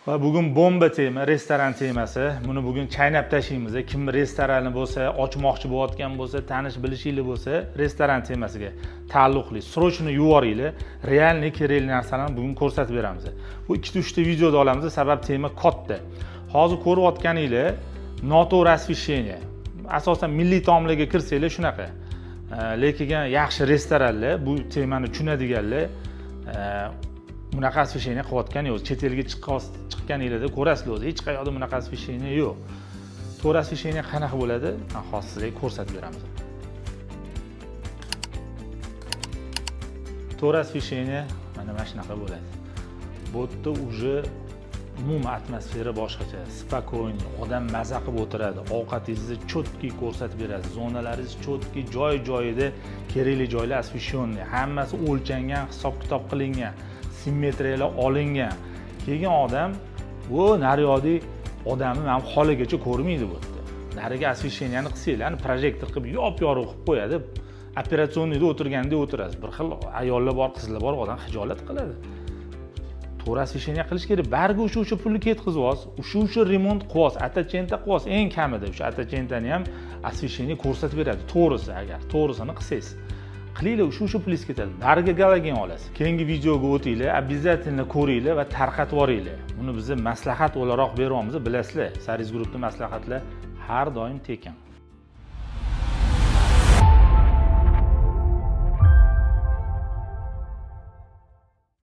Va bugun bomba tema, restoran temasi. Buni bugun chaynab tashlaymiz. Kim restorani bo'lsa, ochmoqchi bo'layotgan bo'lsa, tanish bilishinglar bo'lsa, restoran temasiga taalluqli срочно yuboringlar. Реальный kerakli narsalarni bugun ko'rsatib beramiz. Bu ikkita, uchta videoda olamiz, sabab tema katta. Hozir ko'rayotganinglar noto'g'ri освещение. Asosan milliy taomlarga kirsanglar shunaqa. Lekin yaxshi restoranlar, bu temani tushunadiganlar bunaqa освещение qilayotgani yo'q. Chet elga chiqqaninglarda ko'rasizlar o'zi, hech qayerda bunaqa освещение yo'q. To'g'ri освещение qanaqa bo'ladi? Man hozir sizlarga ko'rsatib beramiz. To'g'ri освещение mana shunaqa bo'ladi. Bu yerda уже umuman atmosfera boshqacha, спокойный, odam maza qilib o'tiradi, ovqatingizni четкий ko'rsatib beradi, zonalaringiz четкий, joy joyida kerakli joylar освещенный, hammasi o'lchangan, hisob kitob qilingan, simmetriyalar olingan. Keyin odam bu naryoqdagi odamni mana holigacha ko'rmaydi bu yerda. Nariga освещение ni qilsanglar, projektor qilib yop yorug' qilib qo'yadi. Операционный da o'tirgandek o'tirasiz. Bir xil ayollar bor, qizlar bor, odam xijolat qiladi. To'g'ri освещение qilish kerak. Bariga o'sha pulni ketkazyapsiz, o'sha remont qilyapsiz, атачента qilyapsiz, eng kamida o'sha атачента ni ham освещение ko'rsatib beradi. To'g'risi, agar to'g'risini qilsangiz, qilinglar, o'sha pulingiz ketadi. Bariga galogen olasiz. Keyingi videoga o'tinglar, обязательно ko'ringlar va tarqatib yuboringlar. Buni biz maslahat o'laroq beryapmiz, bilasizlar. Saris Groupda maslahatlar har doim tekin.